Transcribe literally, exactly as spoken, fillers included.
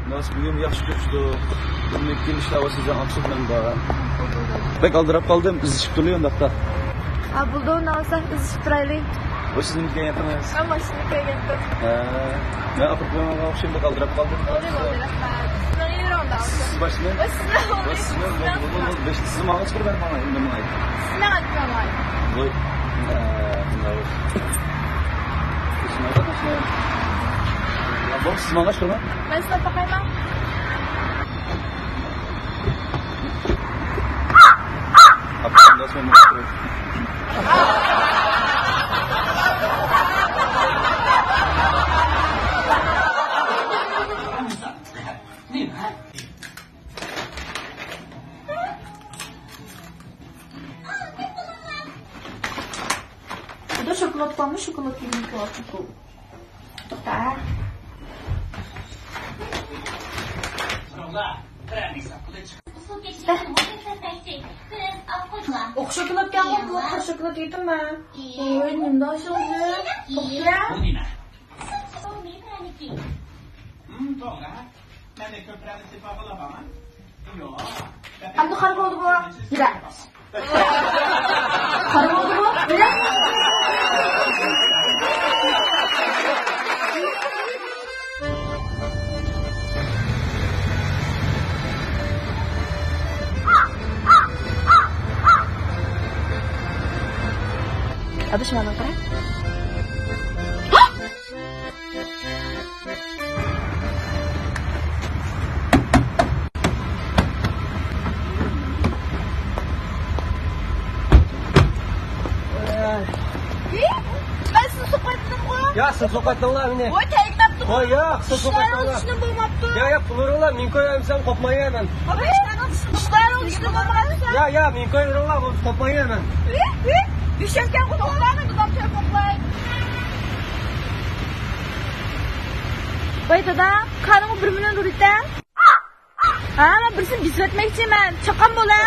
ناس بۈگۈن ياخشى كۆرۈشتۇق. بۇندىن كېيىن ئىشلار بولسا سىزگە ئاڭلىتىپ مەن بار. بەك ئالدىراپ قالدىم، ئىزدىشىپ تۇرۇلۇيۇق ئۇنداقتا. ھا، بولدى، ئۇنداق بولسا ئىزدىشىپ تۇرايلى. بۇ سىز نېمە كىيگەنتىڭىز؟ مەن ماشىنا كىيگەنتىم. ھە، مەن ئاپىرىپ قويمىغان ئوخشايمەن، بەك ئالدىراپ قالدىم. بولدى، بولدى، رەھمەت. مەن يۈرۈڭ ئۇنداق بولسا. سىز باشمۇ؟ بولسا، بولسا، سىز ماڭا چىقىپ بەرمەڭ، ئىندىماي. سىز ماڭا چىقىپ بەرمەڭ. ۋاي. ھە، شۇنداق. شۇنداق، شۇنداق. يا، بولسا، سىز ماڭا چىقىپ بەرمەڭ. مەن سىلەپ باقايمەن. بۇدا شوكولاد بارمۇ؟ شوكولاد يېمەك بار. توختا. ئوق شوكولاد كەلدى، بۇ قارا شوكولاد يېدىم مەن. ۋوي، نېمە داشىڭىز؟ توختا. ئەمدى قارا بولدى بۇ. يۈرە. قارا بولدى بۇ. يۈرە. ئاداش، مانا قارا. مەن سىزنى سوقۇۋەتمىدىمغۇ؟ ياق، سىز سوقۇۋەتتىڭلار مېنى. ۋاي، تەگمەپتۇ. ۋاي، ياق، سىز سوقۇۋەتتىڭلار. ئىشلىرىڭ بولماپتۇ. ياق، ياق، پۇلۇڭلار، مېنى كۆرۈۋەرمىسەم قوپمايمەن. ۋاي، ئىشلىرىڭ بولمىغان. ياق، ياق، مېنى كۆرۈۋېرىڭلار، قوپمايمەن. ۋىي، ۋىي، يۈشەنگەن قوپمايمەن، دادام كۆرۈپ قوپماي. ۋاي دادا، قانىڭغا بىر مىليون رۇپىيە. ھا، مەن بىرسىنى بېسىۋەتمەكچىمەن. چاققان بول، ھە.